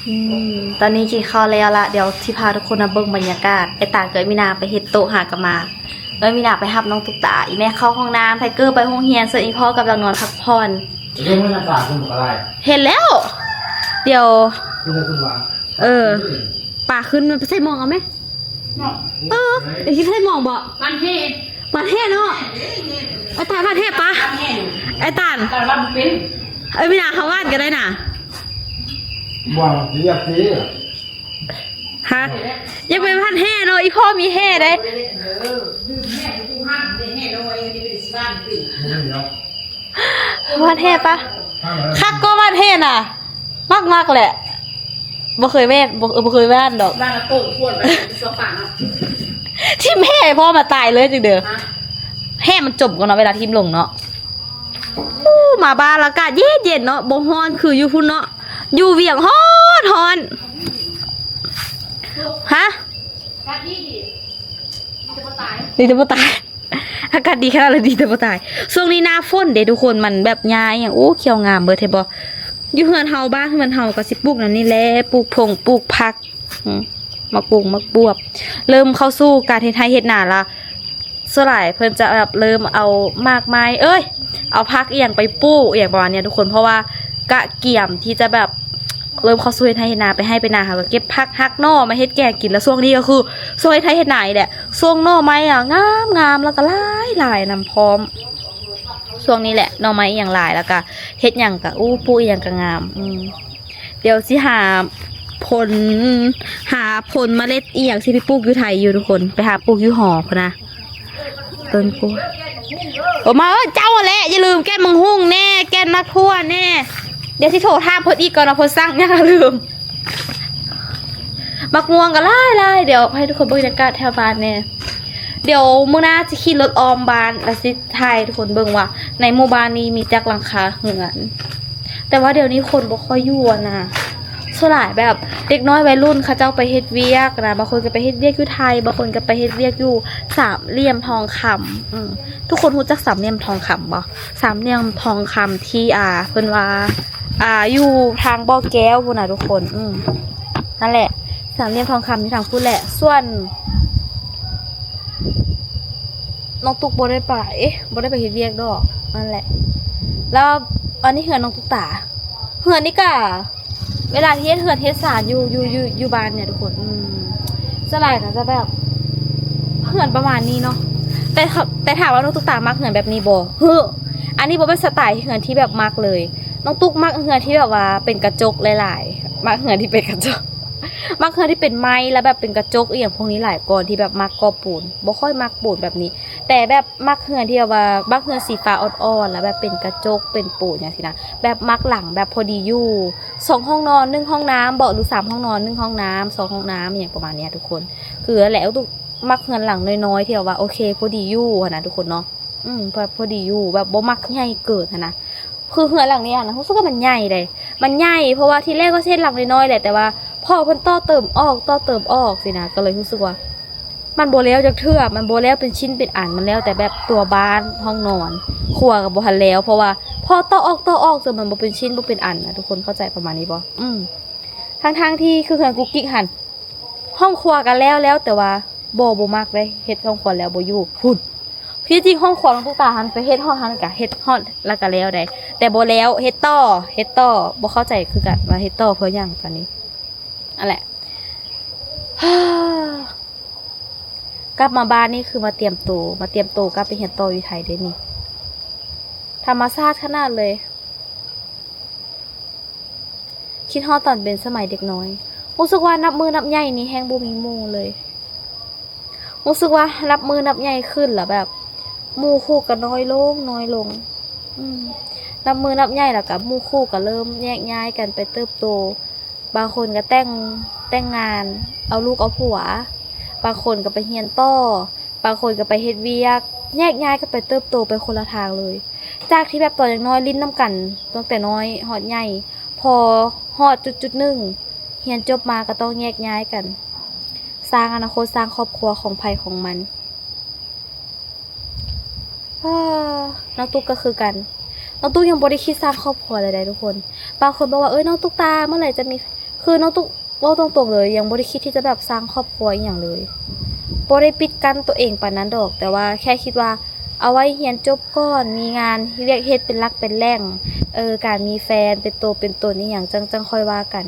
ອືມ ຕອນນີ້ກິນເຂົ້າແລ້ວລະ ດຽວຊິພາທຸກຄົນມາເບິ່ງບັນຍາກາດ ໄອ້ຕານກັບເອື້ອຍມີນາໄປເຮັດໂຕະຫາກະມາ ເອື້ອຍມີນາໄປຮັບນ້ອງຕຸກຕາ ອີ່ແມ່ເຂົ້າຫ້ອງນ້ຳ ໄທເກີໄປໂຮງຮຽນ ສ່ວນອີ່ພໍ່ກຳລັງນອນພັກຜ່ອນ. ເຮັດແລ້ວ ດຽວ ເອີ ປາຂຶ້ນ ມັນໄປໃສ່ໝອກເອົາແມ. ເອີ ໄດ້ກິນໄຂ່ມອງບໍ່? ບ້ານແຮ ບ້ານແຮເນາະ. ໄອ້ຕານບ້ານແຮປະ? ບ້ານແຮ ໄອ້ຕານ ຕານບ້ານບໍ່ເປັນ. ເອີຍ ມີນາເຂົ້າບ້ານກໍໄດ້ນະ. ບໍ່ ຢາກຊິ ຮະ? ຢາກໄປບ້ານແຮເນາະ ອີ່ພໍ່ມີແຮເດ້. ເອີ ດື່ມແຮຢູ່ຫ້າງເດ້ ແຮນ້ອຍ ອັນນີ້ເປັນຊິບ້ານເປັນ. ບ້ານແຮປະ? ຄັກກວ່າບ້ານແຮນະ. ມັກໆ ແຫຼະ ບໍ່ເຄີຍແວ່ນ ບໍ່ ເອີ ບໍ່ເຄີຍແວ່ນດອກ. ບ້ານລະໂຕນຂວດລະສອງປານເນາະ. ຖິ້ມແຮໃຫ້ພໍ່ມາຕາຍເລີຍຈັ່ງເດີ. ຮະ? ແຮມັນຈົມກ່ອນເນາະ ເວລາຖິ້ມລົງເນາະ. ໂອ້ ມາບ້ານລະອາກາດເຢັນໆ ເນາະ ບໍ່ຮ້ອນຄືຢູ່ພຸ້ນເນາະ. ຢູ່ວຽງຮ້ອນ ຮ້ອນ. ຮະ? ອາກາດດີໆ ດີແຕ່ບໍ່ຕາຍ ດີແຕ່ບໍ່ຕາຍ. ອາກາດດີຂະໜາດລະດີແຕ່ບໍ່ຕາຍ. ຊ່ວງນີ້ໜ້າຝົນເດ້ທຸກຄົນ ມັນແບບຫຍ້າອີ່ຫຍັງ ໂອ້ ຂຽວງາມເບີດ ເຫັນບໍ່? ຢູ່ເຮືອນເຮົາ ບ້ານເຮືອນເຮົາກໍຊິປູກແນວນີ້ແຫຼະ ປູກຜົງ ປູກຜັກ ອືມ ໝາກບົງ ໝາກບວບ ເລີ່ມເຂົ້າສູ່ການເຮັດໄຮ່ເຮັດນາລະ. ສ່ວນຫຼາຍເພິ່ນຈະແບບເລີ່ມເອົາໝາກໄມ້ ເອີຍ ເອົາຜັກອີ່ຫຍັງໄປປູກ ອີ່ຫຍັງປະມານນີ້ທຸກຄົນ ເພາະວ່າກະກຽມທີ່ຈະແບບ ເລີ່ມເຂົ້າສູ່ເຮັດໄຮ່ເຮັດນາ ໄປໄຮ່ໄປນາ ເຮົາກໍເກັບຜັກຫັກໜໍ່ມາເຮັດແກງກິນ. ແລ້ວຊ່ວງນີ້ກໍຄືຊ່ວງເຮັດໄຮ່ເຮັດນານີ້ແຫຼະ ຊ່ວງໜໍ່ໄມ້ອະງາມໆ ແລ້ວກໍຫຼາຍໆນຳພ້ອມ. ຊ່ວງນີ້ແຫຼະໜໍ່ໄມ້ອີ່ຫຍັງຫຼາຍ ແລ້ວກໍເຮັດຫຍັງກໍ ໂອ້ ປູກອີ່ຫຍັງກໍງາມ. ອືມ ດຽວຊິຫາຜົນ ຫາຜົນເມລັດອີ່ຫຍັງຊິໄປປູກຢູ່ໄທຢູ່ທຸກຄົນ ໄປຫາປູກຢູ່ຫໍພຸ້ນນະ. ຕົ້ນກ້ວຍ ໂອ ມາເອີ ເຈົ້າຫັ້ນແຫຼະ ຢ່າລືມແກ່ນໝາກຫຸ່ງແດ່ ແກ່ນໝາກຖົ່ວແດ່. ດຽວຊິໂທຖາມເພິ່ນອີກກ່ອນວ່າເພິ່ນສັ່ງຫຍັງ ລືມ. ໝາກມ່ວງກໍຫຼາຍໆ ດຽວໃຫ້ທຸກຄົນເບິ່ງບັນຍາກາດແຖວບ້ານແດ່. ດຽວມື້ໜ້າຊິຂີ່ລົດອ້ອມບ້ານ ແລ້ວຊິຖ່າຍໃຫ້ທຸກຄົນເບິ່ງວ່າໃນໝູ່ບ້ານນີ້ມີຈັກຫຼັງຄາເຮືອນ. ແຕ່ວ່າດຽວນີ້ຄົນບໍ່ຄ່ອຍຢູ່ຫັ້ນນະ ສ່ວນຫຼາຍແບບເດັກນ້ອຍໄວລຸ້ນເຂົາເຈົ້າໄປເຮັດວຽກນະ ບາງຄົນກໍໄປເຮັດວຽກຢູ່ໄທ ບາງຄົນກໍໄປເຮັດວຽກຢູ່ສາມຫຼ່ຽມທອງຄຳ. ອືມ ທຸກຄົນຮູ້ຈັກສາມຫຼ່ຽມທອງຄຳບໍ່? ສາມຫຼ່ຽມທອງຄຳທີ່ ອ່າ ເພິ່ນວ່າ ອ່າ ຢູ່ທາງບໍ່ແກ້ວພຸ້ນນະທຸກຄົນ. ອືມ ນັ້ນແຫຼະ ສາມຫຼ່ຽມທອງຄຳຢູ່ທາງພຸ້ນແຫຼະ. ສ່ວນ ນ້ອງຕຸກບໍ່ໄດ້ໄປ ບໍ່ໄດ້ໄປເຮັດວຽກດອກ ນັ້ນແຫຼະ. ແລ້ວອັນນີ້ເຮືອນນ້ອງຕຸກຕາ ເຮືອນນີ້ກະ ເວລາເຮັດເຮືອນເຮັດຊານຢູ່ ຢູ່ ຢູ່ ຢູ່ບ້ານນີ້ທຸກຄົນ ອືມ ສ່ວນຫຼາຍກໍຈະແບບ ເຮືອນປະມານນີ້ເນາະ. ແຕ່ ແຕ່ຖາມວ່ານ້ອງຕຸກຕາມັກເຮືອນແບບນີ້ບໍ່? ເຮີ້ ອັນນີ້ບໍ່ແມ່ນສະໄຕເຮືອນທີ່ແບບມັກເລີຍ. ນ້ອງຕຸກມັກເຮືອນທີ່ແບບວ່າເປັນກະຈົກຫຼາຍໆ ມັກເຮືອນທີ່ເປັນກະຈົກ ມັກເຮືອນທີ່ເປັນໄມ້ ແລ້ວແບບເປັນກະຈົກອີ່ຫຍັງພວກນີ້ຫຼາຍກ່ອນ ທີ່ແບບມັກກໍ່ປູນ ບໍ່ຄ່ອຍມັກປູນແບບນີ້. ແຕ່ແບບມັກເຮືອນທີ່ແບບວ່າ ມັກເຮືອນສີຟ້າອ່ອນໆ ແລ້ວແບບເປັນກະຈົກເປັນປູນຫຍັງຊີ້ນະ ແບບມັກຫຼັງແບບພໍດີຢູ່ ສອງຫ້ອງນອນໜຶ່ງຫ້ອງນ້ຳເບາະ ຫຼື ສາມຫ້ອງນອນໜຶ່ງຫ້ອງນ້ຳສອງຫ້ອງນ້ຳ ອີ່ຫຍັງປະມານນີ້ທຸກຄົນ. ຄືແຫຼະ ມັກເຮືອນຫຼັງນ້ອຍໆ ທີ່ແບບວ່າໂອເຄ ພໍດີຢູ່ຫັ້ນນະທຸກຄົນເນາະ. ອືມ ແບບພໍດີຢູ່ ແບບບໍ່ມັກໃຫຍ່ເກີນຫັ້ນນະ. ຄືເຮືອນຫຼັງນີ້ຫັ້ນນະ ຮູ້ສຶກວ່າມັນໃຫຍ່ເດ້ ມັນໃຫຍ່ ເພາະວ່າທີແລກວ່າຊິເຮັດຫຼັງນ້ອຍໆ ແຫຼະ ແຕ່ວ່າພໍ່ເພິ່ນຕໍ່ເຕີມອອກ ຕໍ່ເຕີມອອກຊີ້ນະ ກໍເລີຍຮູ້ສຶກວ່າມັນບໍ່ແລ້ວຈັກເທື່ອ ມັນບໍ່ແລ້ວເປັນຊິ້ນເປັນອັນ ມັນແລ້ວແຕ່ແບບຕົວບ້ານ ຫ້ອງນອນ ຄົວກໍບໍ່ທັນແລ້ວ ເພາະວ່າພໍ່ຕໍ່ອອກ ຕໍ່ອອກ ຈົນມັນບໍ່ເປັນຊິ້ນບໍ່ເປັນອັນນະ ທຸກຄົນເຂົ້າໃຈປະມານນີ້ບໍ່? ອືມ ທັງໆ ທີ່ຄືເຮືອນກຸກກິກຫັ້ນ ຫ້ອງຄົວກໍແລ້ວແລ້ວ ແຕ່ວ່າບໍ່ ບໍ່ມັກເດ້ ເຮັດຫ້ອງຄົວແລ້ວບໍ່ຢູ່ພຸ້ນ. ທີ່ຈິງຫ້ອງຄົວນ້ອງຕຸກຕາຫັ້ນ ໄປເຮັດຮອດຫັ້ນກະເຮັດຮອດແລ້ວກະແລ້ວໃດ ແຕ່ບໍ່ແລ້ວ ເຮັດຕໍ່ ເຮັດຕໍ່ ບໍ່ເຂົ້າໃຈຄືກັນວ່າເຮັດຕໍ່ເພື່ອຫຍັງຕອນນີ້. ອັນແຫຼະ ກັບມາບ້ານນີ້ຄືມາຕຽມໂຕ ມາຕຽມໂຕກັບໄປຮຽນຕໍ່ຢູ່ໄທເດ້ນີ້. ທຳມະຊາດຂະໜາດເລີຍ. ຄິດຮອດຕອນເປັນສະໄໝເດັກນ້ອຍ ຮູ້ສຶກວ່ານັບມື້ນັບໃຫຍ່ນີ້ແຮ່ງບໍ່ມີໝູ່ເລີຍ ຮູ້ສຶກວ່ານັບມື້ນັບໃຫຍ່ຂຶ້ນ ແລ້ວແບບໝູ່ຄູ່ກໍນ້ອຍລົງ ນ້ອຍລົງ ອືມ ນັບມື້ນັບໃຫຍ່ ແລ້ວກໍໝູ່ຄູ່ກໍເລີ່ມແຍກຍ້າຍກັນໄປເຕີບໂຕ ບາງຄົນກໍແຕ່ງ ແຕ່ງງານ ເອົາລູກເອົາຜົວ ບາງຄົນກໍໄປຮຽນຕໍ່ ບາງຄົນກໍໄປເຮັດວຽກ ແຍກຍ້າຍກັນໄປເຕີບໂຕໄປຄົນລະທາງເລີຍ ຈາກທີ່ແບບຕອນຍັງນ້ອຍຫຼິ້ນນຳກັນຕັ້ງແຕ່ນ້ອຍຮອດໃຫຍ່ ພໍຮອດຈຸດໆໜຶ່ງ ຮຽນຈົບມາກໍຕ້ອງແຍກຍ້າຍກັນ ສ້າງອະນາຄົດ ສ້າງຄອບຄົວຂອງໃຜຂອງມັນ. ເອີ ນ້ອງຕຸກກໍຄືກັນ ນ້ອງຕຸກຍັງບໍ່ໄດ້ຄິດສ້າງຄອບຄົວເລີຍເດ້ທຸກຄົນ ບາງຄົນບອກວ່າ ເອີຍ ນ້ອງຕຸກຕາເມື່ອໃດຈະມີ ຄືນ້ອງຕຸກເວົ້າຕົງໆເລີຍ ຍັງບໍ່ໄດ້ຄິດທີ່ຈະແບບສ້າງຄອບຄົວອີ່ຫຍັງເລີຍ. ບໍ່ໄດ້ປິດກັ້ນຕົວເອງປານນັ້ນດອກ, ແຕ່ວ່າແຄ່ຄິດວ່າເອົາໄວ້ຮຽນຈົບກ່ອນ, ມີງານວຽກເຮັດເປັນຫຼັກເປັນແຫຼ່ງ, ເອີ ການມີແຟນເປັນໂຕເປັນຕົນອີ່ຫຍັງ ຈັ່ງ ຈັ່ງຄ່ອຍວ່າກັນ.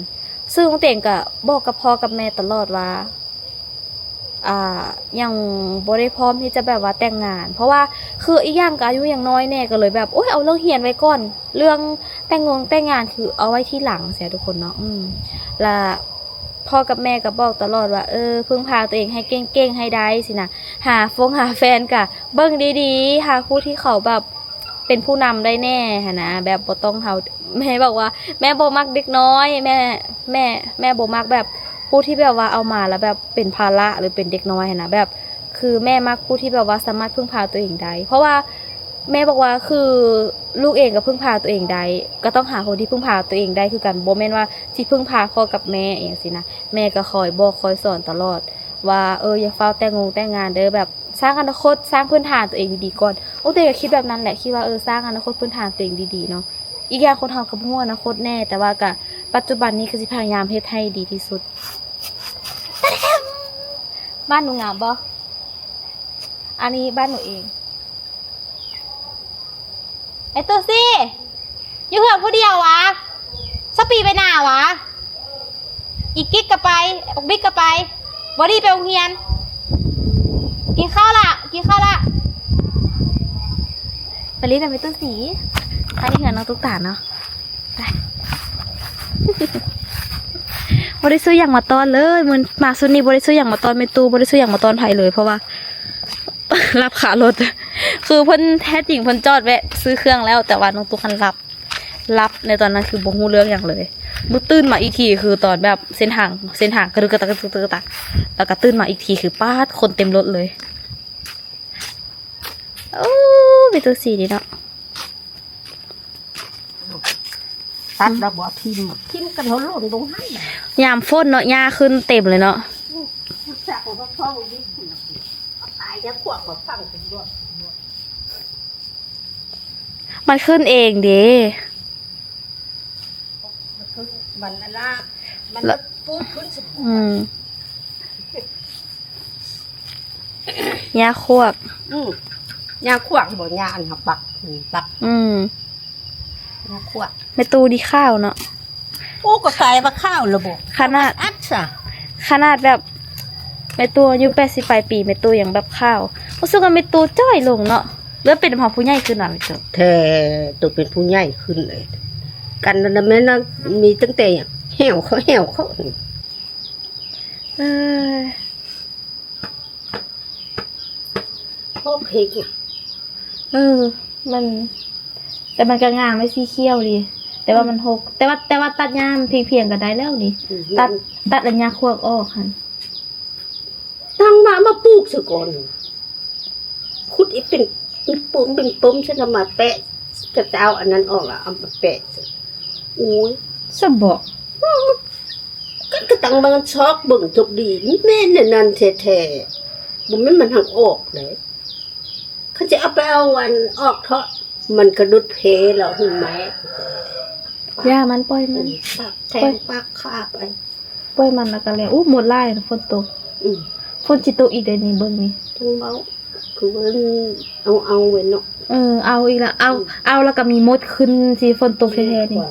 ຊຶ່ງຕົວເອງກໍບອກກັບພໍ່ກັບແມ່ຕະຫຼອດວ່າ ອ່າ ຍັງບໍ່ໄດ້ພ້ອມທີ່ຈະແບບວ່າແຕ່ງງານ, ເພາະວ່າຄືອີກຢ່າງກໍອາຍຸຍັງນ້ອຍແດ່ ກໍເລີຍແບບ ໂອ້ຍ ເອົາເລື່ອງຮຽນໄວ້ກ່ອນ, ເລື່ອງແຕ່ງງງແຕ່ງງານຄືເອົາໄວ້ທີຫຼັງຊີ້ນະທຸກຄົນເນາະ. ອືມ ລະພໍ່ກັບແມ່ກໍບອກຕະຫຼອດວ່າ ເອີ ເພິ່ງພາຕົວເອງໃຫ້ເກັ່ງໆ ໃຫ້ໄດ້ຊີ້ນະ, ຫາຟົງຫາແຟນກໍເບິ່ງດີໆ ຫາຜູ້ທີ່ເຂົາແບບ ເປັນຜູ້ນຳໄດ້ແດ່ຫັ້ນນະ, ແບບບໍ່ຕ້ອງເຮົາ ແມ່ບອກວ່າ ແມ່ບໍ່ມັກເດັກນ້ອຍ, ແມ່ ແມ່ ແມ່ບໍ່ມັກແບບຜູ້ທີ່ແບບວ່າເອົາມາແລ້ວແບບເປັນພາລະ ຫຼື ເປັນເດັກນ້ອຍຫັ້ນນະ, ແບບ ຄືແມ່ມັກຜູ້ທີ່ແບບວ່າສາມາດເພິ່ງພາຕົວເອງໄດ້. ເພາະວ່າແມ່ບອກວ່າ ຄືລູກເອງກໍເພິ່ງພາຕົວເອງໄດ້, ກໍຕ້ອງຫາຄົນທີ່ເພິ່ງພາຕົວເອງໄດ້ຄືກັນ, ບໍ່ແມ່ນວ່າຊິເພິ່ງພາພໍ່ກັບແມ່ອີ່ຫຍັງຊີ້ນະ. ແມ່ກໍຄອຍບອກຄອຍສອນຕະຫຼອດວ່າ ເອີ ຢ່າຟ້າວແຕ່ງງງແຕ່ງງານເດີ, ແບບ ສ້າງອະນາຄົດ, ສ້າງພື້ນຖານຕົວເອງດີໆກ່ອນ. ໂອເຕກໍຄິດແບບນັ້ນແຫຼະ, ຄິດວ່າ ເອີ ສ້າງອະນາຄົດພື້ນຖານຕົວເອງດີໆເນາະ. ອີກຢ່າງຄົນເຮົາກໍບໍ່ຮູ້ອະນາຄົດແນ່, ແຕ່ວ່າກະປັດຈຸບັນນີ້ກໍຊິພະຍາຍາມເຮັດໃຫ້ດີທີ່ສຸດ. ບ້ານໜູງາມບໍ່? ອັນນີ້ບ້ານໜູເອງ. ໄອ້ຕູ້ຊີ ຢູ່ເຮືອນຜູ້ດຽວຫວາ? ຊາວປີໄປນາຫວາ? ອີກິກກໍໄປ, ບັກບິກກໍໄປ, ບໍດີ້ໄປໂຮງຮຽນ. ກິນເຂົ້າລະ, ກິນເຂົ້າລະ. ໄປຫຼິ້ນນຳໄອ້ຕູ້ສີ. ອັນນີ້ເຮືອນນ້ອງຕຸກຕາເນາະ. ໄປ. ບໍ່ໄດ້ຊື້ຫຍັງມາຕ້ອນເລີຍ, ມື້ ມາຊຸດນີ້ບໍ່ໄດ້ຊື້ຫຍັງມາຕ້ອນແມ່ຕູ້, ບໍ່ໄດ້ຊື້ຫຍັງມາຕ້ອນໃຜເລີຍ, ເພາະວ່າ ຫຼັບຄາລົດ. ຄືເພິ່ນ ແທ້ຈິງເພິ່ນຈອດແວະຊື້ເຄື່ອງແລ້ວ, ແຕ່ວ່ານ້ອງຕຸກຫັ້ນຫຼັບ, ຫຼັບໃນຕອນນັ້ນຄືບໍ່ຮູ້ເລື່ອງຫຍັງເລີຍ. ມື້ຕື່ນມາອີກທີຄືຕອນແບບເສັ້ນທາງ, ເສັ້ນທາງກະດຶກກະຕັກ ກະດຶກກະຕັກ, ແລ້ວກະຕື່ນມາອີກທີຄື ປາດ ຄົນເຕັມລົດເລີຍ. ໂອ້ ມີຕູ້ສີນີ້ເນາະ. ຕັດແລ້ວບໍ່ຖິ້ມ, ຖິ້ມກັນເຮົາຫຼົ່ນລົງຫັ້ນ. ຍາມຝົນເນາະ, ຫຍ້າຂຶ້ນເຕັມເລີຍເນາະ. ມັນຂຶ້ນເອງເດ້. ມັນຄື ມັນອັນລະ ມັນ ລະ ປູດຂຶ້ນສະ ອືມ ຫຍ້າຂວກ. ອືມ ຫຍ້າຂວກບໍ່ ຫຍ້າອັນເຮົາປັກ ປັກ. ອືມ ຫຍ້າຂວກ. ແມ່ຕູ້ນີ້ຂາວເນາະ. ໂອ້ ກໍກາຍວ່າຂາວແລ້ວບໍ? ຂະໜາດ ອັດຊະ ຂະໜາດແບບ ແມ່ຕູ້ອາຍຸແປດສິບປາຍປີ ແມ່ຕູ້ຍັງແບບຂາວ. ຮູ້ສຶກວ່າແມ່ຕູ້ຈ່ອຍລົງເນາະ. ເລີ່ມເປັນເຮົາຜູ້ໃຫຍ່ຂຶ້ນຫວາແມ່ຕູ້? ແທ້ ໂຕເປັນຜູ້ໃຫຍ່ຂຶ້ນເລີຍ. ກັນນັ້ນນະແມ່ນນະ ມີຕັ້ງແຕ່ແຫ້ວເຂົ້າ ແຫ້ວເຂົ້າ. ເອີ ໂອເຄ. ເອີ ມັນ ແຕ່ມັນກໍງາມເດ້ ສີຂຽວດີ ແຕ່ວ່າມັນຫົກ. ແຕ່ວ່າ ແຕ່ວ່າຕັດຫຍ້າມັນພຽງໆກໍໄດ້ແລ້ວນີ້. ອືມ ຕັດ ຕັດອັນຫຍ້າຂວກອອກຫັ້ນ. ຕັ້ງມາ ມາປູກຊະກ່ອນ. ຂຸດອີກເປັນ ເປັນປົມ ເປັນປົມຊັ້ນ ເອົາມາແປະ ກະຈະເອົາອັນນັ້ນອອກ ແລ້ວເອົາມາແປະ. ໂອ້ຍ ສະເບາະ ກັນກະຕັ້ງມາຊອກເບິ່ງຈົບດີ ແມ່ນແນວນັ້ນແທ້ໆ. ບໍ່ແມ່ນມັນຫັກອອກເດ້. ຄັນຈະເອົາໄປເອົາອັນອອກເທາະ ມັນກະດຸດເພແລ້ວ ຫຸມແມ່. ຢ່າມັນ ປ່ອຍມັນ ປາກແທງ ປ່ອຍ ປາກຄາໄປ. ປ່ອຍມັນແລ້ວກໍແລ້ວ. ໂອ້ ມົດຫຼາຍ ຝົນຕົກ. ອືມ ຝົນຊິຕົກອີກໄດ໋ນີ້ ເບິ່ງນີ້. ຈັ່ງເວົ້າ ຄືວ່າເອົາ ເອົາໄວ້ເນາະ. ເອີ ເອົາອີກລະ ເອົາ ອືມ ເອົາແລ້ວກໍມີມົດຂຶ້ນ ຊິຝົນຕົກແທ້ໆນີ້.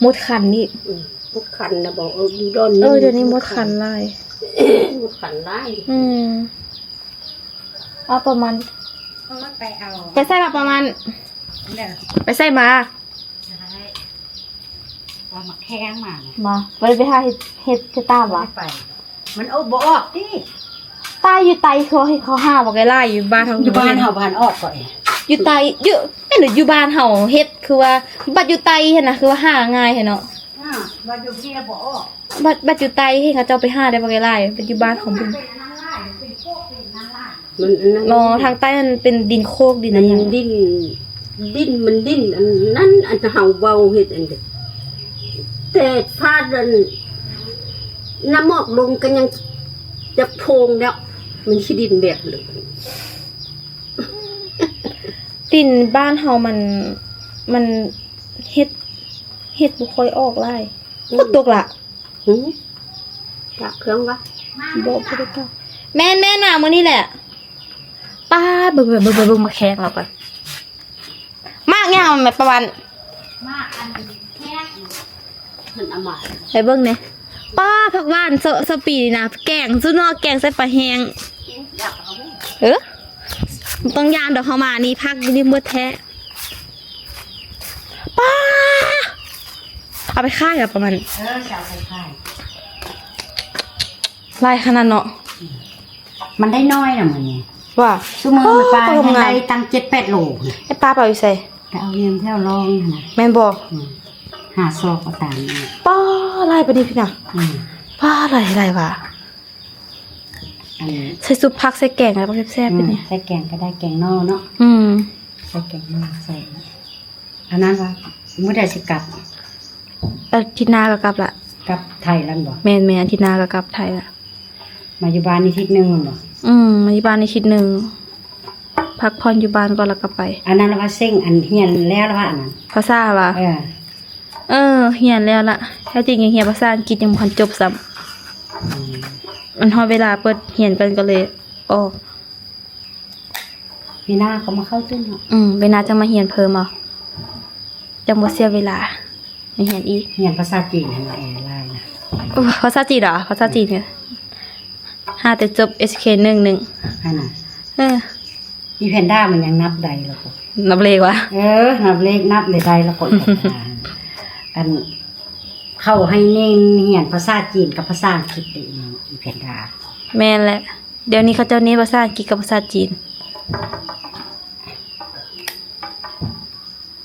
ມົດຄັນອີກ. ອືມ ມົດຄັນນະບໍ? ເອີ ຢູ່ດອນ ເອີ ດຽວນີ້ມົດຄັນຫຼາຍ. ມົດຄັນຫຼາຍ. ອືມ ເອົາປະມານ ເອີ ໄປເອົາ ໄປໃສ່ມາປະມານ ເດີ ໄປໃສ່ມາ. ເອົາໝາກແຂ້ງມານະ. ມາ ບໍ່ໄດ້ໄປຫາເຮັດ ເຮັດ ເຮັດຕາມຫວາ? ບໍ່ໄດ້ໄປ ມັນເອົາບໍ່ອອກຕິ. ຕາຍຢູ່ໃຕ້ ເຂົາ ເຂົາຫາບັກຫຼາຍໆ ຢູ່ບ້ານເຮົາ. ຢູ່ບ້ານເຮົາ ບ້ານອອກກໍ ຢູ່ໃຕ້ ຢູ່ ແມ່ນຢູ່ບ້ານເຮົາເຮັດ ຄືວ່າ ບັດຢູ່ໃຕ້ຫັ້ນນະ ຄືວ່າຫາງ່າຍຫັ້ນເນາະ. ອ່າ ບັດຢູ່ພີ້ລະບໍ່ອອກ. ບັດ ບັດຢູ່ໃຕ້ເຫັນເຂົາເຈົ້າໄປຫາໄດ້ບັກຫຼາຍໆ ບັດຢູ່ບ້ານຂອງເພິ່ນ. ມັນອັນນັ້ນ ບໍ່ ທາງໃຕ້ມັນເປັນດິນໂຄກດິນ ມັນຫຍັງ ດິນ ດິນ ມັນດິນອັນນັ້ນ ອັນເຮົາເວົ້າເຮັດອັນເດ ແຕ່ຟາດອັນ ນ້ຳໝອກລົງກໍຍັງຈະໂພງແລ້ວ ມັນຂີ້ດິນແບບເລີຍ. ດິນບ້ານເຮົາມັນ ມັນເຮັດ ເຮັດບໍ່ຄ່ອຍອອກຫຼາຍ. ອືມ ຝົນຕົກລະ ຫື ຈັບເຄື່ອງວະ? ບໍ່ ບໍ່ໄດ້ຈັບ. ແມ່ນໆ ມາມື້ນີ້ແຫຼະ. ປ້າດ ເບິ່ງ ເບິ່ງ ເບິ່ງ ເບິ່ງ ເບິ່ງໝາກແຂ້ງລາວກ່ອນ. ໝາກຫຍັງແມ່ປາວັນ? ໝາກອັນແຂ້ງ ເພິ່ນເອົາມາ ໄປເບິ່ງແດ່. ປ້າດ ຜັກຫວານ ເຊາະ ເຊາະປີນີ້ນະ ແກງ ຊຸເນາະ ແກງໃສ່ປາແຫ້ງ. ເອີ ບໍ່ຕ້ອງຢ້ານດອກ ເຮົາມານີ້ ຜັກຢູ່ນີ້ໝົດແທ້. ປ້າ ເອົາໄປຂາຍລະປະມານ. ເອີ ຈະເອົາໄປຂາຍ. ຫຼາຍຂະໜາດເນາະ. ອືມ ມັນໄດ້ໜ້ອຍນະມື້ນີ້. ວ່າ ຊຸມື້ ເອີ ປາ ປາ ງາມ ໄດ້ຕັ້ງເຈັດແປດໂລ. ໃຫ້ປ້າໄປເອົາຢູ່ໃສ? ໄປເອົາຢູ່ແຖວລອງຫັ້ນນະ. ແມ່ນບໍ່? ອືມ ຫາຊອກເອົາຕາມນີ້. ປ້າ ຫຼາຍປານນີ້ພີ້ນະ. ອືມ ປ້າ ຫຼາຍ ຫຼາຍວ່າ. ອັນ ໃສ່ຊຸບຜັກ ໃສ່ແກງ ແລ້ວກໍແຊບໆ ອືມ ເດ້ນີ້. ໃສ່ແກງກໍໄດ້ ແກງໜໍ່ເນາະ. ອືມ ໃສ່ແກງໜໍ່ ໃສ່ ອັນນັ້ນວ່າ ມື້ໃດຊິກັບ? ອາທິດໜ້າກໍກັບລະ. ກັບໄທລະແມ່ນບໍ່? ແມ່ນໆ ອາທິດໜ້າກໍກັບໄທລະ. ມາຢູ່ບ້ານນີ້ທິດໜຶ່ງແມ່ນບໍ່? ອືມ ມາຢູ່ບ້ານນີ້ທິດໜຶ່ງ ພັກຜ່ອນຢູ່ບ້ານກ່ອນແລ້ວກໍໄປ. ອັນນັ້ນລະວ່າເສັງ ອັນຮຽນແລ້ວລະວ່າ ອັນນັ້ນ ພາສາຫວາ? ເອີ ເອີ ຮຽນແລ້ວລະ ແທ້ຈິງຍັງຮຽນພາສາອັງກິດຍັງບໍ່ທັນຈົບຊ້ຳ. ອືມ ມັນຮອດເວລາເປີດຮຽນເພິ່ນກໍເລີຍອອກ. ປີໜ້າກໍມາເຂົ້າຕື່ມເນາະ. ອືມ ປີໜ້າຈັ່ງມາຮຽນເພີ່ມເອົາ ຈັ່ງບໍ່ເສຍເວລາ ມາຮຽນອີກ. ຮຽນພາສາຈີນຫັ້ນລະ ແອຫຼາຍນະ. ໂອ້ ພາສາຈີນເຫາະ? ພາສາຈີນ ຫາແຕ່ຈົບເອສເຄໜຶ່ງໜຶ່ງຫັ້ນນະ. ເອີ ອີແພນດ້າມັນຍັງນັບໄດ້ລະບໍ່? ນັບເລກຫວາ? ເອີ ນັບເລກ ນັບໄດ້ລະບໍ່ ອີແພນດ້າ. ອັນ ເຂົາໃຫ້ເນັ້ນຮຽນພາສາຈີນກັບພາສາອັງກິດເດ້ ອີແພນດ້າ. ແມ່ນແຫຼະ. ດຽວນີ້ເຂົາເຈົ້າເນັ້ນພາສາອັງກິດກັບພາສາຈີນ.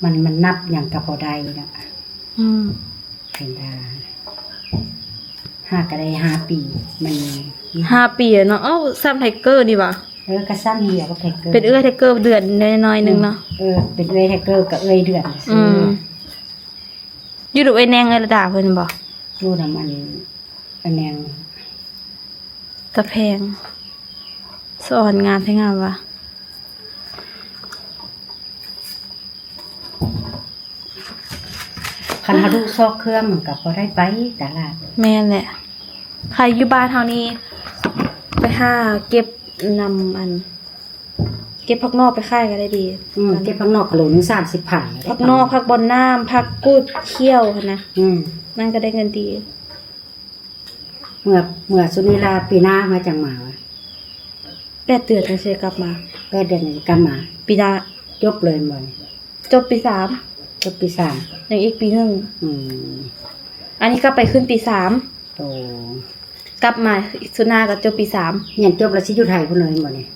ມັນ ມັນນັບຫຍັງກໍບໍ່ໄດ້ເນາະ. ອືມ ເປັນດາ ຫາກໍໄດ້ຫ້າປີ ມັນ ຫ້າປີເນາະ. ເອົ້າ ຊ້ຳໄທເກີນີ້ຫວາ? ເອີ ກໍຊ້ຳດຽວກັບໄທເກີ ເປັນເອື້ອຍໄທເກີເດືອນໜ້ອຍໆໜຶ່ງເນາະ. ເອີ ເປັນເອື້ອຍໄທເກີກັບເອື້ອຍເດືອນ. ອືມ ຢູ່ນຳເອື້ອຍແນງ ເອື້ອຍລະດາເພິ່ນບໍ່? ຢູ່ນຳອັນ ອັນແນງ ຕາແພງ ສະອອນງາມແທ້ງາມວ່າ. ຄັນເຮົາດຸຊອກເຄື່ອງມັນກໍບໍ່ໄດ້ໄປຕະຫຼາດ. ແມ່ນແຫຼະ ໃຜຢູ່ບ້ານເຮົານີ້ ໄປຫາເກັບນຳອັນ ເກັບຜັກນອກໄປຂາຍກໍໄດ້ດີ. ອືມ ເກັບຜັກນອກກະໂລໜຶ່ງສາມສິບພັນ. ຜັກນອກ ຜັກບອນນ້ຳ ຜັກກູດຂຽວຫັ້ນນະ. ອືມ ນັ້ນກໍໄດ້ເງິນດີ. ເມື່ອ ເມື່ອສຸນີລາປີໜ້າມາຈັ່ງມາຫວາ? ແປດເດືອນຈັ່ງຊິກັບມາ. ແປດເດືອນຈັ່ງຊິກັບມາ. ປີໜ້າ ຈົບເລີຍແມ່ນບໍ່? ຈົບປີສາມ. ຈົບປີສາມ ຍັງອີກປີໜຶ່ງ. ອືມ ອັນນີ້ກໍໄປຂຶ້ນປີສາມ. ໂອ້ ກັບມາສຸດໜ້າກໍຈົບປີສາມ. ຮຽນຈົບແລ້ວຊິຢູ່ໄທພຸ້ນເລີຍແມ່ນບໍ່ນີ້?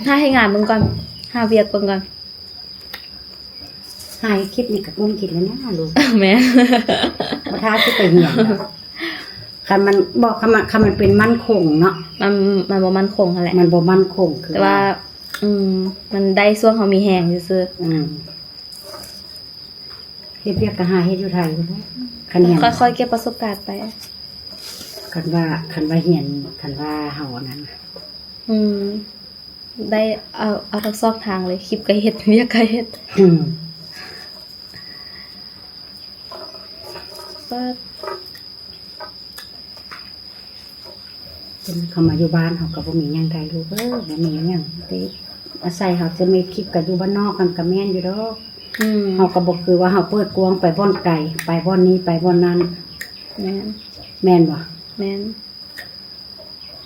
ຫາເຮັດງານເບິ່ງກ່ອນ ຫາວຽກເບິ່ງກ່ອນ. ຫາເຮັດຄລິບນີ້ກໍກຸ້ມກິນແລ້ວນະລູກ. ແມ່ນ ບໍ່ຖ້າຊິໄປຮຽນດອກ. ຄັນມັນ ບໍ່ ຄັນມັນ ຄັນມັນເປັນໝັ້ນຄົງເນາະ. ມັນ ມັນບໍ່ໝັ້ນຄົງຫັ້ນແຫຼະ. ມັນບໍ່ໝັ້ນຄົງ ຄື ແຕ່ວ່າ ວ່າ ອືມ ມັນໄດ້ຊ່ວງເຮົາມີແຮງຊື່ໆ. ອືມ ເຮັດວຽກກໍຫາເຮັດຢູ່ໄທພຸ້ນແຫຼະ ຄັນແມ່ນ ຄ່ອຍໆເກັບປະສົບການໄປ. ຄັນວ່າ ຄັນວ່າຮຽນ ຄັນວ່າເຮົາອັນນັ້ນ. ອືມ ໄດ້ເອົາ ເອົາທັງສອງທາງເລີຍ ຄລິບກໍເຮັດ ວຽກກໍເຮັດ. ອືມ ເພິ່ນເຂົ້າມາຢູ່ບ້ານເຮົາກໍບໍ່ມີຫຍັງໄດ້ລູກເອີຍ ບໍ່ມີຫຍັງຕິ ອາໄສເຮົາຈະມີຄລິບກໍຢູ່ບ້ານນອກຫັ້ນກໍແມ່ນຢູ່ດອກ. ອືມ ເຮົາກໍບໍ່ຄືວ່າເຮົາເປີດກວ້າງໄປບ່ອນໄກ ໄປບ່ອນນີ້ໄປບ່ອນນັ້ນ. ແມ່ນ ແມ່ນບໍ່? ແມ່ນ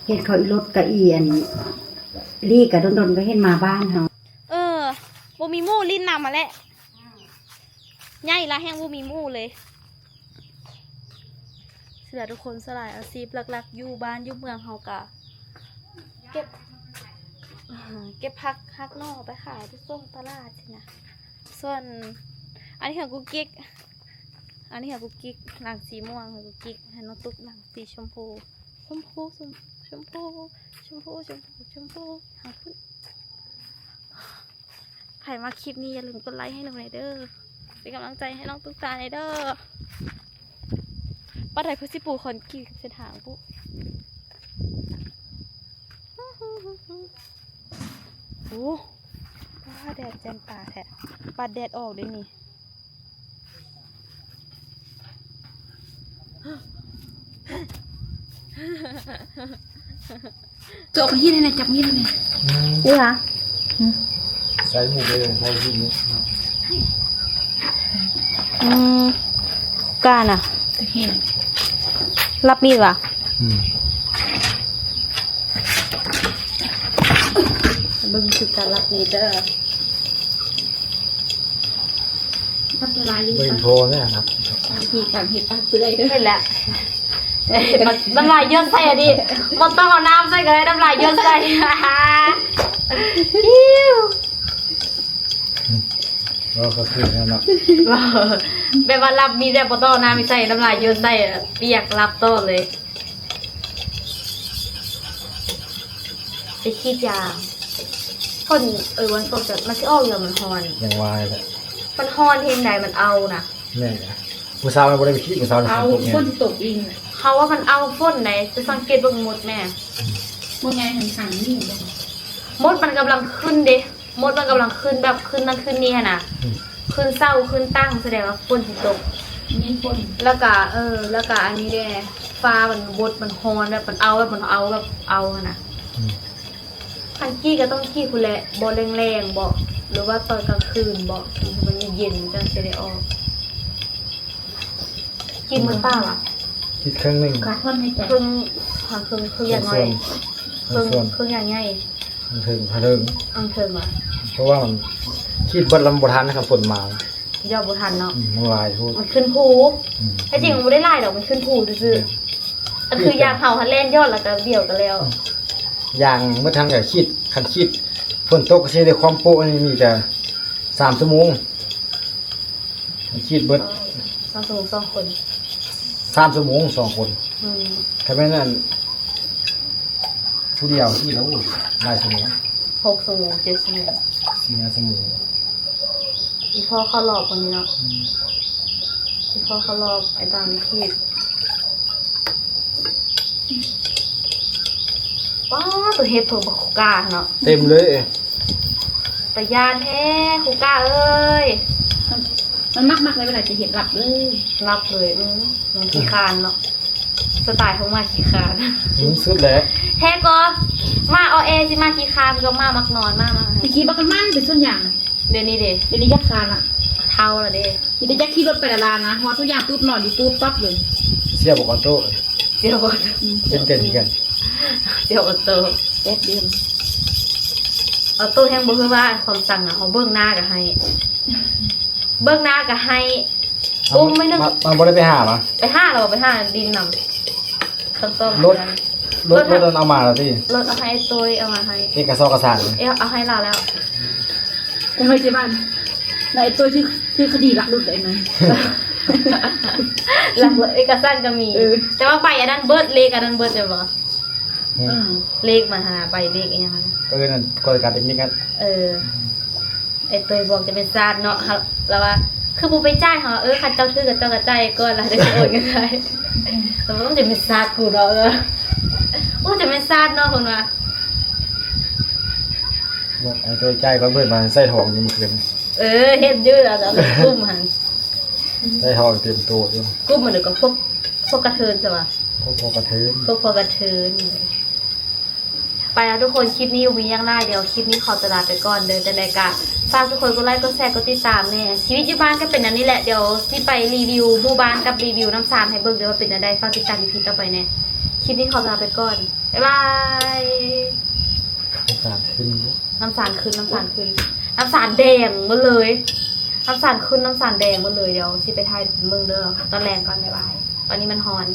ເຫັນເຂົາອີລົດກະອີອັນ ລີ້ກະດົນໆກໍເຫັນມາບ້ານເຮົາ. ເອີ ບໍ່ມີໝູ່ຫຼິ້ນນຳຫັ້ນແຫຼະ ໃຫຍ່ລະແຮ່ງບໍ່ມີໝູ່ເລີຍ. ເສຍດາຍທຸກຄົນ ສ່ວນຫຼາຍອາຊີບຫຼັກໆຢູ່ບ້ານຢູ່ເມືອງເຮົາກະເກັບ ເກັບຜັກຫັກໜໍ່ໄປຂາຍ ໄປສົ່ງຕະຫຼາດຊີ້ນະ. ສ່ວນອັນນີ້ຂອງກຸກກິກ ອັນນີ້ຂອງກຸກກິກ ຫຼັງສີມ່ວງຂອງກຸກກິກ ໃຫ້ນ້ອງຕຸກ ຫຼັງສີຊົມພູ ຊົມພູ ຊົມ ຊົມພູ ຊົມພູ ຊົມພູ ຊົມພູ ຫາພຸ້ນ. ໃຜມັກຄລິບນີ້ຢ່າລືມກົດໄລໃຫ້ໜູແດ່ເດີ ເປັນກຳລັງໃຈໃຫ້ນ້ອງຕຸກຕາແດ່ເດີ. ປາດໃດເພິ່ນຊິປູຄອນກຣີດເສັ້ນທາງປຸ. ໂອ້ ປາດແດດແຈ່ມຕາແທ້ ປາດແດດອອກເດ້ນີ້. ຕົວເອົາຫີນໃຫ້ແດ່ ຈັບຫີນໃຫ້ແດ່. ອືມ ນີ້ຫວາ? ອືມ ໃສ່ໝູກເລີຍ ໃສ່ຫີນນີ້. ອືມ ກ້ານະ ແຕ່ແຫ້ງ ລັບມີດຫວາ? ອືມ ເບິ່ງຄືການລັບມີດເດີ. ເບິ່ງໂທແນ່ນະ ທີ່ການເຮັດປາກເປື່ອຍເດີ. ເຫັນແລ້ວ ນ້ຳລາຍຢົດໃສ່ອັນນີ້ ບໍ່ຕ້ອງເອົານ້ຳໃສ່ກໍໄດ້ ນ້ຳລາຍຢົດໃສ່. ເວົ້າກໍຄືແນວນັ້ນ ແບບວ່າລັບມີດແບບບໍ່ຕ້ອງເອົານ້ຳໃສ່ ນ້ຳລາຍຢົດໃສ່ ປຽກລັບຕໍ່ເລີຍ. ໄປສີດຢາ ຝົນ ເອີ ວັນຕົກ ມັນຊິອອກຢູ່ ມັນຮ້ອນ ຍັງວ່າແຫຼະ ມັນຮ້ອນແຮງໃດ ມັນເອົານະ. ແມ່ນແຫຼະ ມື້ເຊົ້າມັນບໍ່ໄດ້ໄປສີດ ມື້ເຊົ້າ ເອົາ ຝົນຊິຕົກອີກ. ເຮົາວ່າມັນເອົາຝົນໃດ ໄປສັງເກດເບິ່ງມົດແມ້ ມົດໃຫຍ່ຫັ້ນຂັງນີ້ ມົດມັນກຳລັງຂຶ້ນເດ້. ມົດມັນກຳລັງຂຶ້ນ ແບບຂຶ້ນນັ້ນຂຶ້ນນີ້ຫັ້ນນະ ອືມ ຂຶ້ນເສົາຂຶ້ນຕັ່ງ ສະແດງວ່າຝົນຊິຕົກ ມີຝົນ. ແລ້ວກະ ເອີ ແລ້ວກະອັນນີ້ແດ່ ຟ້າມັນບົດ ມັນຮ້ອນ ແບບມັນເອົາ ແບບມັນເອົາ ແບບເອົາຫັ້ນນະ. ອືມ ຄັນກີດກໍຕ້ອງກີດພຸ້ນແຫຼະ ບໍ່ແລງໆ ບໍ ຫຼືວ່າຕອນກາງຄືນບໍ ໃຫ້ມັນເຢັນໆ ຈັ່ງຊິໄດ້ອອກ. ກິນໝົດປາກຫວາ? ກິນເຄິ່ງໜຶ່ງ ເຄິ່ງ ຫາເຄິ່ງ ເຄິ່ງຢ່າງໜ້ອຍ ເຄິ່ງ ເຄິ່ງຢ່າງໃຫຍ່ ເຄິ່ງ ເທິງ ເທິງຫວາ? ເພາະວ່າມັນ ກິນເບິດແລ້ວມັນບໍ່ທັນ ຄັນຝົນມາ ຢອດບໍ່ທັນເນາະ. ອືມ ມັນຫຼາຍໂພດ ມັນຂຶ້ນພູ. ອືມ ແທ້ຈິງມັນບໍ່ໄດ້ຫຼາຍດອກ ມັນຂຶ້ນພູຊື່ໆ. ອືມ ອັນຄືຢ່າງເຮົາຫັ້ນແລ່ນຢອດແລ້ວກໍດຽວກໍແລ້ວ. ອືມ ຢ່າງໝົດທັງກໍຄິດ ຄັນຄິດຝົນຕົກກໍຊິໄດ້ຄວາມໂປະ ອັນນີ້ມີແຕ່ສາມຊົ່ວໂມງ. ຄິດເບິດ ສອງຊົ່ວໂມງສອງຄົນ ສາມຊົ່ວໂມງສອງຄົນ. ອືມ ຖ້າແມ່ນອັນ ຜູ້ດຽວ ໂອ້ ຫຼາຍຊົ່ວໂມງ ຫົກຊົ່ວໂມງ ເຈັດຊົ່ວໂມງ ສີ່ຫ້າຊົ່ວໂມງ. ອີ່ພໍ່ເຂົ້າລອບຄົນນີ້ເນາະ. ອືມ ອີ່ພໍ່ເຂົ້າລອບ ໄອ້ຕາງນີ້ຄິດ. ປ້າ ໂຕເຫັດເພິ່ນບັກຄູກາເນາະ ເຕັມເລີຍ. ຕາຢ້ານແທ້ຄູກາເອີຍ ມັນມັກໆ ເວລາຈະເຮັດລັບເລີຍ ລັບເລີຍ. ອືມ ມັນຂີ້ຄ້ານເນາະ ສະໄຕຂອງໝາຂີ້ຄ້ານ. ອືມ ສຸດແລ້ວ ແທ້ກໍໝາອໍແອຊິມາຂີ້ຄ້ານ ກໍໝາມັກນອນ ໝາ ໝາ ຕະກີ້ບັກມັນເປັນສ່ວນຫຍັງ? ດຽວນີ້ເດ ດຽວນີ້ຢາກຄານລະ ເຖົ້າລະເດ ມີແຕ່ຢາກຂີ່ລົດໄປລະລານະ ຮອດທຸກຢ່າງປຸບ ນອນຢູ່ປຸບປັບເລີຍ. ເສຍບໍ່ອອໂຕ້ ເສຍບໍ່ ອືມ ເປັນເປັນຄືກັນ ເສຍອອໂຕ້ ແປດເດືອນ. ອອໂຕ້ແຮງບໍ່ຄືວ່າຄວາມສັ່ງນະ ເຮົາເບິ່ງໜ້າກໍໃຫ້ ເບິ່ງໜ້າກໍໃຫ້. ເອົາ ປຸ້ມໄວ້ໜຶ່ງ ມັນ ມັນບໍ່ໄດ້ໄປຫາຫວາ? ໄປຫາແລ້ວ ໄປຫາດິນນຳ ຄັນຕ້ອງ ລົດ ລົດ ລົດ ລົດເອົາມາແລ້ວຕິ? ລົດເອົາໃຫ້ອ້າຍຕຸ້ຍ ເອົາມາໃຫ້ ເອກະສອກກະສານ ເອີ ເອົາໃຫ້ລາວແລ້ວ. ແຕ່ເຮົາຊິບ້ານ ແລ້ວອ້າຍຕຸ້ຍຖືກ ຖືກຄະດີລັກລົດໄດ້ນະ ລັກລົດ ເອກະສານກໍມີ. ເອີ ແຕ່ວ່າໃບອັນນັ້ນເບິດ ເລກອັນນັ້ນເບິດແມ່ນບໍ່? ອືມ ເລກມັນຫັ້ນນະ ໃບເລກອີ່ຫຍັງຫັ້ນນະ ກໍເອີ້ນອັນ ກວດກາເຕັກນິກຫັ້ນ. ເອີ ອ້າຍຕຸ້ຍບອກຈະແມ່ນຊາດເນາະ ລາວວ່າ ຄືບໍ່ໄປຈ່າຍ? ເຮົາວ່າ ເອີ ຄັນເຈົ້າຖືກກໍເຈົ້າກໍຈ່າຍກ່ອນ ລະໄດ້ໂອນເງິນໃຫ້. ລາວວ່າ ໂອ້ ຈະແມ່ນຊາດກູເນາະ ເອີ ໂອ້ ຈະແມ່ນຊາດເນາະ ເພິ່ນວ່າ. ບອກໃຫ້ໂຕຈ່າຍກ່ອນ ເພິ່ນວ່າໃສ່ທອງຢູ່ມື້ຄືນ. ເອີ ເຫັນຢູ່ລະ ລະກຸ້ມຫັ້ນ ໃສ່ທອງເຕັມໂຕຢູ່ ກຸ້ມມັນກໍພວກ ພວກກະເທີນຊະວ່າ ພວກ ພວກກະເທີນ ພວກ ພວກກະເທີນ. ໄປແລ້ວທຸກຄົນ ຄລິບນີ້ບໍ່ມີຫຍັງຫຼາຍ ດຽວຄລິບນີ້ຂໍຕົວລາໄປກ່ອນເດີ. ຈັ່ງໃດກະຝາກທຸກຄົນກົດໄລ ກົດແຊ ກົດຕິດຕາມແນ່. ຊີວິດຢູ່ບ້ານກໍເປັນແນວນີ້ແຫຼະ ດຽວຊິໄປຣີວິວໝູ່ບ້ານກັບຣີວິວນ້ຳຊານໃຫ້ເບິ່ງເດີວ່າເປັນແນວໃດ. ຝາກຕິດຕາມອີພີຕໍ່ໄປແນ່. ຄລິບນີ້ຂໍຕົວລາໄປກ່ອນ ບາຍບາຍ. ນ້ຳຊານຂຶ້ນ ນ້ຳຊານຂຶ້ນ ນ້ຳຊານຂຶ້ນ ນ້ຳຊານແດງໝົດເລີຍ ນ້ຳຊານຂຶ້ນ ນ້ຳຊານແດງໝົດເລີຍ. ດຽວຊິໄປຖ່າຍເບິ່ງເດີຕອນແລງກ່ອນ ບາຍບາຍ. ຕອນນີ້ມັນຮ້ອນ.